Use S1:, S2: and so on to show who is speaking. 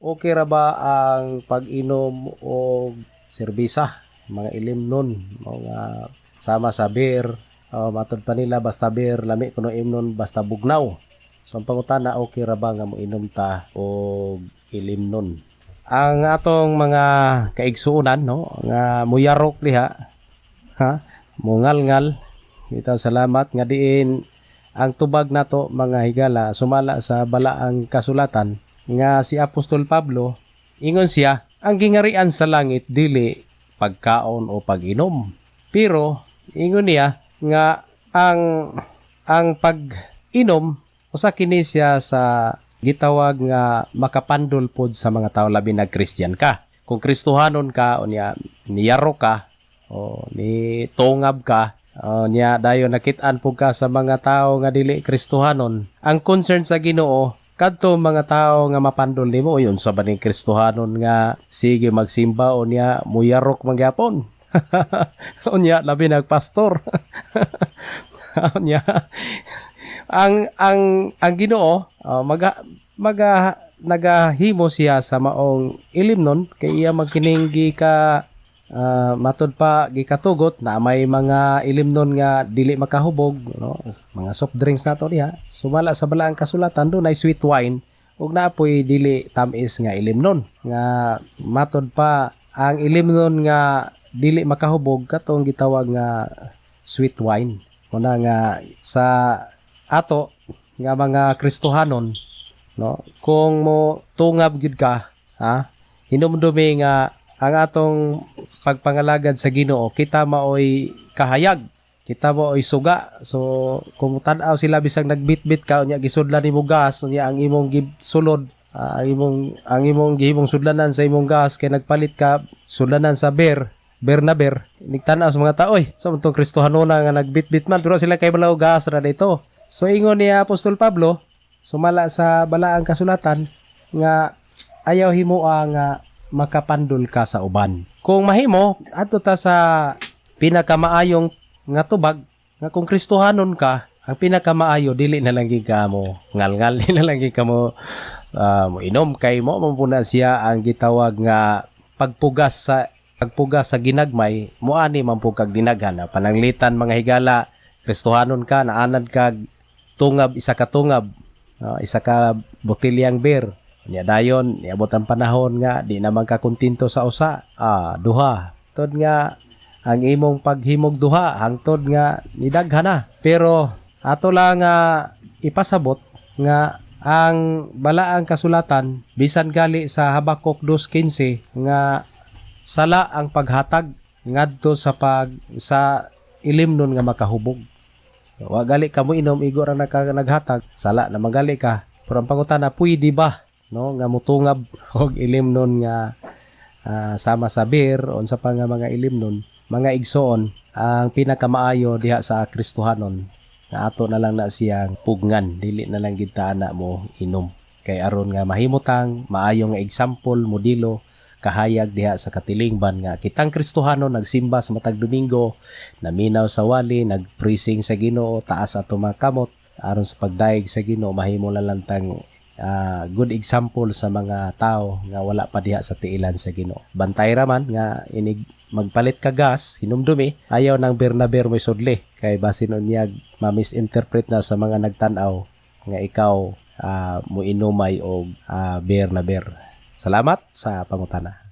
S1: Okay ra ba ang pag-inom og serbesa, mga ilimnon, mga sama sa beer? Matod pa nila, basta beer lami kuno imnon, basta bugnaw. So ang pangutana, okay ra ba nga moinom ta og ilimnon? Ang atong mga kaigsuonan, no, nga muyarok diha, ha, mungalngal itaw, salamat nga diin ang tubag nato, mga higala, sumala sa balaang kasulatan nga si Apostol Pablo, ingon siya, ang gingarian sa langit dili pagkaon o pag-inom, pero ingon niya nga ang pag-inom usa kini siya sa gitawag nga makapandol pod sa mga tao, labi na Christian ka. Kung Kristohanon ka, unya niyaro ka o ni tungab ka, o niya dayon nakit-an pud ka sa mga tao nga dili Kristohanon, ang concern sa Ginoo kadto mga tao nga mapandol nimo, yun sa baning Kristohanon nga sige magsimba o niya muyarok mangyapon. Unya labi nagpastor. Unya ang Ginoo, maga nagahimo siya sa maong ilimnon kay iya magkining gika matod pa gikatugot na may mga ilimnon nga dili makahubog, no, mga soft drinks nato diha. Sumala sa balaang kasulatan, dunay sweet wine ug naapoy dili tamis nga ilimnon nga matod pa ang ilimnon nga dili makahubog katong gitawag nga sweet wine. Kuna nga sa ato nga mga Kristohanon, no, kung mo tungab gyud ka, ha, hinumdumi nga ang atong pagpangalagad sa Ginoo, kita maoy kahayag, kita maoy suga. So kung tan-aw sila bisag nagbitbit ka, unya gisudlan nimo gas, unya ang imong gisulod, ang imong gihimong sudlanan sa imong gas kay nagpalit ka sudlanan sa beer, beer na beer, nigtan-aw sa mga tao, "Oy, sa tong Kristohanona nga nagbitbit man," pero sila kay balaw gas ra dito. So ingon ni Apostol Pablo sumala sa balaang kasulatan nga ayaw himoa nga makapandol ka sa uban. Kung mahimo, adto ta sa pinakamaayong nga tubag nga kung Kristohanon ka, ang pinakamaayo dili na lang gid ka mo ngalngal, dili na lang gid ka mo mo inom kay mo man po na siya ang gitawag nga pagpugas sa ginagmay, moani man po kag dinaghan. Pananglitan, mga higala, Kristohanon ka, naanad kag tungab, isa ka tungab, isa ka botilyang beer. Nya dayon niabot ang panahon nga di naman ka kontento sa usa, duha. Tod nga ang imong paghimog duha hangtod nga nidaghan na. Pero ato lang nga ipasabot nga ang balaang kasulatan, bisan gali sa Habakuk 2:15 nga sala ang paghatag ngadto sa ilimnon nga makahubog. Wa gali ka mo inom, igo ra naghatag, sala na magali ka. Pero ang pangutana, pwede ba, no, nga mutungab og ilimnon nga sama sa beer, unsa pa nga mga ilimnon? Mga igsoon, ang pinakamaayo diha sa Kristohanon nga ato na lang na siyang pugnan, dili na lang gid ta ana mo inom kay aron nga mahimutang maayo nga example, modelo, kahayag diha sa katilingban nga kitang Kristohano nagsimba sa matag Domingo, naminaw sa wali, nagpraising sa Ginoo, taas ato mga kamot aron sa pagdayeg sa Ginoo. Mahimo na lang tang good example sa mga tao nga wala pa diha sa tiilan sa Ginoo. Bantay ra man nga inig magpalit ka gas, hinumdumi, ayaw nang beer na beer mo isudli kay basin unyag ma-misinterpret na sa mga nagtan-aw nga ikaw mo inumay og beer na beer. Salamat sa pangutana.